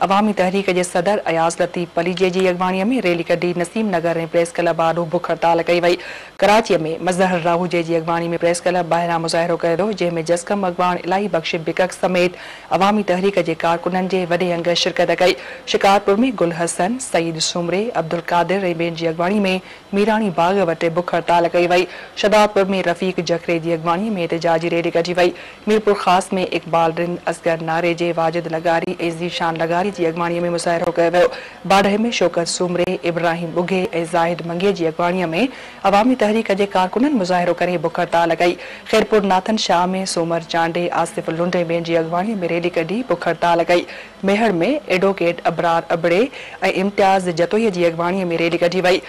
عوامي تحريڪ جي صدر اياز لطيف پليجي جي اڳواڻي ۾ ريلي ڪڍي نسيم نگر ۽ پريس ڪلب آڏو بک هڙتال ڪئي وئي. ڪراچي ۾ مظهر راهوجي جي اڳواڻي ۾ پريس ڪلب ٻاهران مظاهرو ڪيو ويو، جنهن ۾ جسقم اڳواڻ الاهي بخش بڪڪ سميت عوامي تحريڪ جي ڪارڪنن جي وڏي انگ شرڪت ڪئي. شڪارپور ۾ گل حسن، سعيد سومري، عبدالقادر ۽ ٻين جي اڳواڻي ۾ ميراڻي باغ وٽ بک هڙتال ڪئي وئي. شهدادپور ۾ رفيق جکري جي اڳواڻي ۾ احتجاجي ريلي ڪڍي وئي. ميرپورخاص ۾ اقبال رند، اصغر ناريجي، واجد لغاري ۽ ذيشان لغاري جي اڳواڻي ۾ مظاهرو ڪيو ويو. باڊهه ۾ شوڪت سومري، ابراهيم ٻگهي ۽ زاهد منگي جي اڳواڻي ۾ عوامي تحريڪ جي ڪارڪنن مظاهرو ڪري بک هڙتال ڪئي. خيرپور ناٿن شاهه ۾ سومر چانڊيي، آصف لنڊ ۽ ٻين جي اڳواڻي ۾ ريلي ڪڍي بک هڙتال ڪئي. ميهڙ ۾ ايڊووڪيٽ ابرار ابڙي ۽ امتياز جتوئي جي اڳواڻي ۾ ريلي ڪڍي وئي.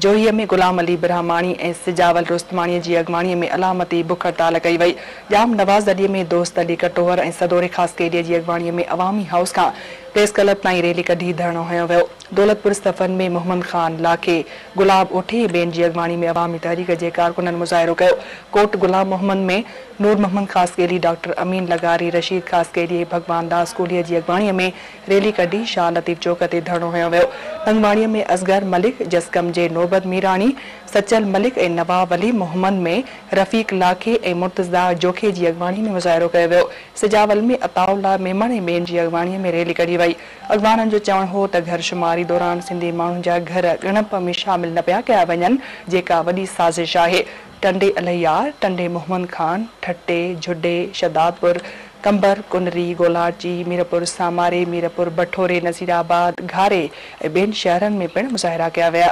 جوهيء ۾ غلام علي براهماڻي ۽ سجاول رستماڻي جي اڳواڻي ۾ علامتي بک هڙتال ڪئي وئي. ڄام نواز علي ۾ دوست علي ڪٽوهر ۽ سدوري خاصخيلي جي اڳواڻي ۾ عوامي هائوس کان پريس ڪلب تائين ريلي ڪڍي ڌرڻو هنيو ويو. دولتپور صفن ۾ محمد خان لاکي، گلاب اوٺي ۽ ٻين جي اڳواڻي ۾ عوامي تحريڪ جي ڪارڪنن مظاهرو ڪيو. ڪوٽ غلام محمد ۾ نور محمد خاصخيلي، ڊاڪٽر امين لغاري، رشيد خاصخيلي ۽ ڀڳوان داس ڪولهي جي اڳواڻي ۾ ريلي ڪڍي شاهه لطيف چوڪ تي ڌرڻو هنيو ويو. تنگواڻي ۾ اصغر ملڪ، جسقم جي نوبت ميراڻي، سچل ملڪ ۽ نواب ولي محمد ۾ رفيق لاکي ۽ مرتضيٰ جوکي جي اڳواڻي ۾ مظاهرو ڪيو ويو. سجاول ۾ عطاء الله ميمڻ ۽ ٻين جي اڳواڻي ۾ ريلي ڪڍي وئي. اڳواڻن جو چوڻ هو ته گهر شماري دوران سنڌي ماڻهن جا گهر ڳڻپ ۾ شامل نه پيا ڪيا وڃن، جيڪا وڏي سازش آهي. ٽنڊي الهيار، ٽنڊي محمد خان، ٺٽي، جهڏي، شهدادپور، قمبر، ڪنري، گولاڙچي، ميرپور ساماري، ميرپور بٺوري، نصيرآباد، گهاري ۽ ٻين شهرن ۾ پڻ مظاهرا ڪيا ويا.